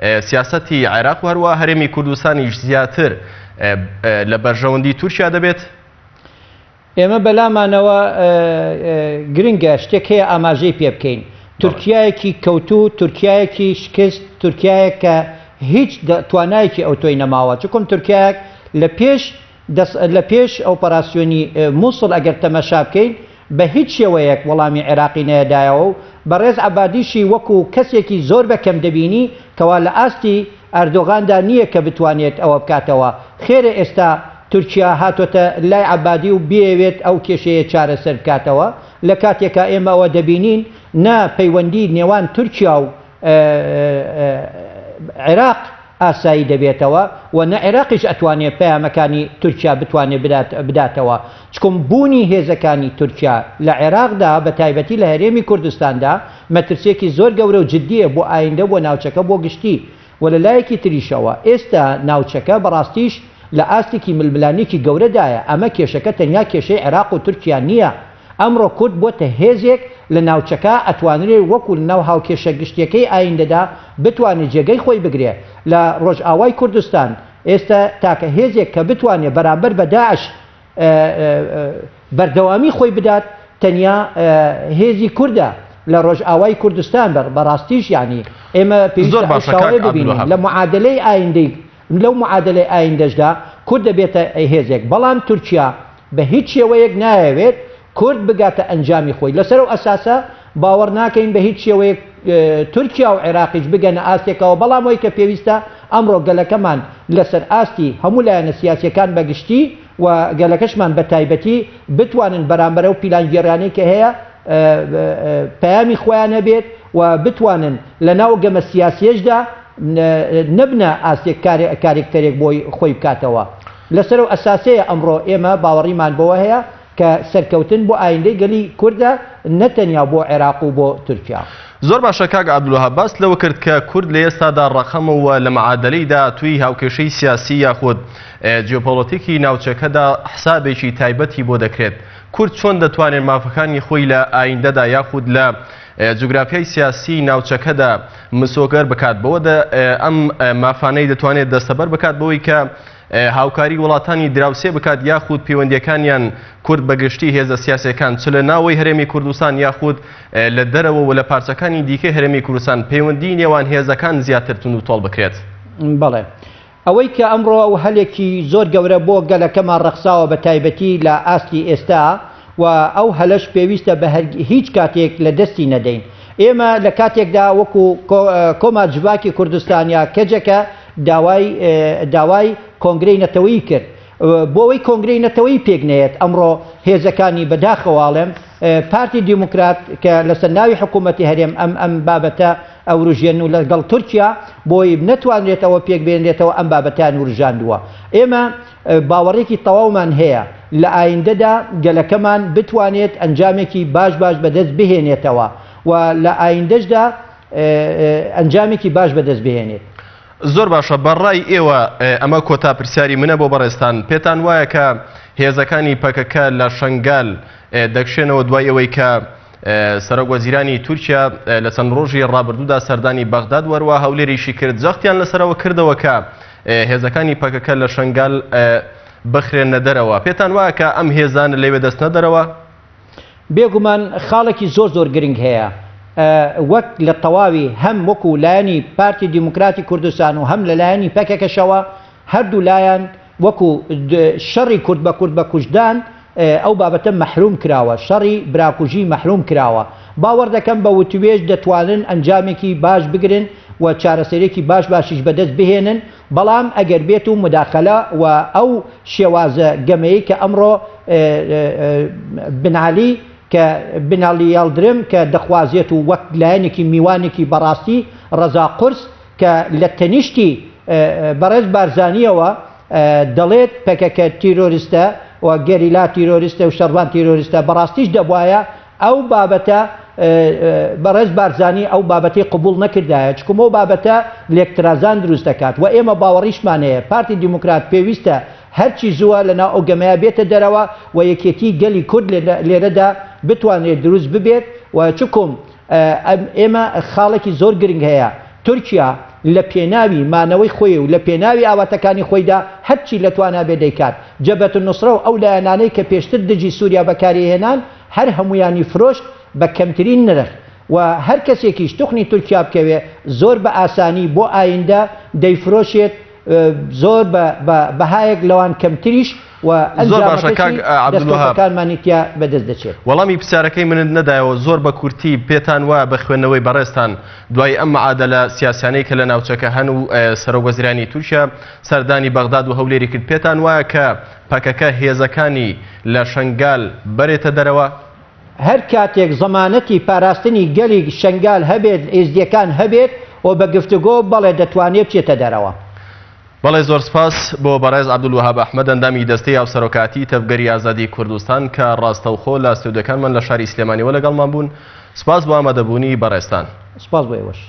سیاسەتی عێراق و هەروەها هەرێمی کوردستانیش زیاتر لە بەرژەوەندی تورکیا دەبێت؟ ئێمە بەلامانەوە گرنگە شتێک هەیە ئاماژەی پێ بکەین. تورکیایەکی کەوتوو، تورکیایەکی شکست، تورکیایەک کە هیچ توانایەکی ئەوتۆی نەماوە، چکم تورکیایەک لە پێش لە پێش ئۆپەراسیۆنی موسڵ ئەگەر تەمەشا بکەین بە هیچ شێوەیەک وەڵامی عێراقی نەیەدایەوە و بەڕێز عەبادیشی وەکو کەسێکی زۆر بە کەم دەبینی کەوا لە ئاستی ئەردۆغاندا نییە کە بتوانێت ئەوە بکاتەوە. خێرە ئێستا تورکیا هاتۆتە لای عەبادی و بیەوێت ئەو کێشەیە چارەسەر بکاتەوە لە کاتێکا ئێمە ئەوە دەبینین نە پەیوەندی نێوان تورکیا و عێراق ئاسایی دەبێتەوە و نە عێراقیش ئەتوانێ پەیامەکانی تورکیا بتوانێ بداتەوە چکم بوونی هێزەکانی تورکیا لە عێراقدا بە تایبەتی لە هەرێمی کوردستاندا مەترسیەکی زۆر گەورە و جدیە بۆ ئایندە بۆ ناوچەکە بۆ گشتی و لە لایەکی تریشەوە ئێستا ناوچەکە بەڕاستیش لە ئاستێکی ململانێکی گەورەدایە ئەمە کێشەکە تەنیا کێشەی عێراق و تورکیا نیە ئەمڕۆ کورد بۆتە هێزێک لە ناوچەکە ئەتوانرێ وەکو لە ناو هاوکێشە گشتیەکەی ئایندەدا بتوانێ جێگەی خۆی بگرێ لە ڕۆژئاوای کوردستان ئێستا تاکە هێزێک کە بتوانێ بەرامبەر بە داعش بەردەوامی خۆی بدات تەنیا هێزی کوردە لە ڕۆژئاوای کوردستان بەر بەڕاستیش یانی ئێمە پێویستە ئەو شاوەیە ببینین لە معادلەی ئایندەی لەو معادلەی ئایندەشدا کورد دەبێتە هێزێک بەڵام تورکیا بە هیچ شێوەیەک نایەوێت کورد بگاتە ئەنجامی خۆی، لەسەر ئەو ئەساسە باوەڕ ناکەین بە هیچ شێوەیەک تورکیا و عێراقیش بگەنە ئاستێکەوە، بەڵام ئەوەی کە پێویستە ئەمڕۆ گەلەکەمان لەسەر ئاستی هەموو لایەنە سیاسییەکان بە گشتی و گەلەکەشمان بە تایبەتی بتوانن بەرامبەر ئەو پیلانگێڕیانەی کە هەیە پەیامی خۆیان هەبێت و بتوانن لەناو گەمە سیاسییەشدا نەبنە ئاستێک کارێکتەرێک بۆی خۆی بکاتەوە. لەسەر ئەو ئەساسەیە ئەمڕۆ ئێمە باوەڕیمان بەوە هەیە کە سەرکەوتن بۆ ئایندەی گەلی کوردە نە تەنیا بۆ عێراق و بۆ تورکیا. زۆر باشە کاک عەبدولوەهاب باست لەوە کرد کە کورد لە ئێستادا ڕەقەمە و لە معادەلەی داهاتووی هاوکێشەی سیاسی یاخود جیۆپۆڵەتیکی ناوچەکەدا حسابێکی تایبەتی بۆ دەکرێت کورد چۆن دەتوانێت مافەکانی خۆی لە ئایندەدا یاخود لە جوگرافیای سیاسی ناوچەکەدا مسۆگەر بکات بەوە ئەم مافانەی دەتوانێت دەستەبەر بکات بەوەی کە هاوکاری وڵاتانی دراوسێ بکات یاخود پەیوەندیەکانیان کورد بەگشتی هێزە سیاسەکان چ لە ناوەی هەرێمی کوردستان یاخود لە دەرەوە و لە پارچەکانی دیکەی هەرێمی کوردستان پەیوەندی نێوان هێزەکان زیاتر توند و تۆڵ بکرێت. بەڵێ ئەوەی کە ئەمڕۆ ئەو هەلێکی زۆر گەورە بۆ گەلەکەمان ڕەخساوە بە تایبەتی لە ئاستی ئێستا و ئەو هەلەش پێویستە بە هیچ کاتێک لە دەستی نەدەین ئێمە لە کاتێکدا وەکو کۆما جڤاکی کوردستان یا کەجەکە داوای داوای کۆنگرەی نەتەوەیی کرد بۆ ئەوەی کۆنگرەی نەتەوەیی پێک نەیەت ئەمڕۆ هێزەکانی بەداخەوە ئەڵێم پارتی دیموکرات کە لەسەر ناوی حکوومەتی هەرێم ئەم ئەم بابەتە ئەوروژێن و لەگەڵ تورکیا بۆی نەتوانرێتەوە پێک بێنرێتەوە ئەم بابەتیان وروژاندووە ئێمە باوەڕێکی تەواومان هەیە لە ئایندەدا گەلەکەمان بتوانێت ئەنجامێکی باش باش بەدەست بهێنێتەوە و لە ئایندەشدا ئەنجامێکی باش بەدەست بهێنێت. زۆر باشە بە ڕای ئێوە ئەمە کۆتا پرسیاری منە بۆ بەڕێزتان پێتان وایە کە هێزەکانی پەکەکە لە شەنگال دەکشێنەوە دوای ئەوەی کە سەرۆک وەزیرانی تورکیا لە چەند ڕۆژی ڕابردوودا سەردانی بەغداد وەروە هەولێریشی کرد جەختیان لەسەرەوە کردەوە کە هێزەکانی پەکەکە لە شەنگال بخرێنە دەرەوە پێتان وایە کە ئەم هێزانە لەوێ دەستنە دەرەوە؟ بێگومان خاڵێکی زۆر زۆر گرنگ هەیە وەک لە تەواوی هەم وەکو لایەنی پارتی دیموکراتی کوردستان و هەم لە لایەنی پەکەکەشەوە هەردوو لایەن وەکو شەڕی کورد بە کورد بە کوشتدان ئەو بابەتە مەحروم کراوە شەڕی براکوژی مەحروم کراوە باوەڕ دەکەم بە وتوێژ دەتوانن ئەنجامێکی باش بگرن و چارەسەرێکی باش باشیش بەدەست بهێنن بەڵام ئەگەر بێت و موداخەلە و ئەو شێوازە گەمەی کە ئەمڕۆ بن عەلی کە بنالی یەڵدرم کە دەخوازێت و وەک لایەنێکی میوانێکی بەڕاستی ڕەزا قورس کە لە تەنیشتی بەڕێز بارزانیەوە دەڵێت پەکەکە تیرۆریستە و گەریلا تیرۆریستە و شەڕڤان تیرۆریستە بەڕاستیش دەبوایە ئەو بابەتە بەڕێز بارزانی ئەو بابەتەی قبوڵ نەکردایە چکم ئەو بابەتە لێکترازان دروست دەکات و ئێمە باوەڕیشمان هەیە پارتی دیموکرات پێویستە هەرچی زووە لەناو ئەو گەمەیە بێتە دەرەوە و یەکێتی گەلی کورد لێرەدا بتوانرێت دروست ببێت و چکم ئێمە خاڵێکی زۆر گرنگ هەیە تورکیا. لە پێناوی مانەوەی خۆی و لە پێناوی ئاواتەکانی خۆیدا هەرچی لە توانا بێ دەیکات. جەبهەت النوسرە و ئەو لایەنانەی کە پێشتر دژی سوریا بەکاری هێنان هەر هەموویانی فرۆشت بە کەمترین نرخ و هەر کەسێکیش توخنی تورکیا بکەوێ زۆر بە ئاسانی بۆ ئایندە دەیفرۆشێت زۆر بە بە بەهایەک لەوان کەمتریش و زۆر باشە کاک ئەنجامەکەشی عەبدولوەهاب. دەستکەوتەکانمانی تیا بەدەست دەچێت. وەڵامی پرسیارەکەی منت نەدایەوە زۆر بە کورتی پێتان وایە بە خوێندنەوەی بەڕێزتان دوای ئەم معادەلە سیاسیانەی کە لە ناوچەکە هەن و سەرۆک وەزیرانی تورکیا سەردانی بەغداد و هەولێری کرد پێتان وایە کە پەکەکە هێزەکانی لە شەنگال بەرێتە دەرەوە؟ هەر کاتێک زەمانەتی پاراستنی گەلی شەنگال هەبێت، ئێزدییەکان هەبێت و بە گفتوگۆ، بەڵێ دەتوانێت بچێتە دەرەوە. بەڵێ زۆر سپاس بۆ بەڕێز عەبدولوەهاب ئەحمەد ئەندامی دەستەی هاوسەرۆکایەتی تەڤگەری ئازادی کوردستان کە ڕاستەوخۆ لە ستۆدیۆکانمان لە شاری سلێمانیەوە لەگەڵمان بوون. سپاس بۆ ئامادەبوونی بەڕێزتان. سپاس بۆ ئێوەش.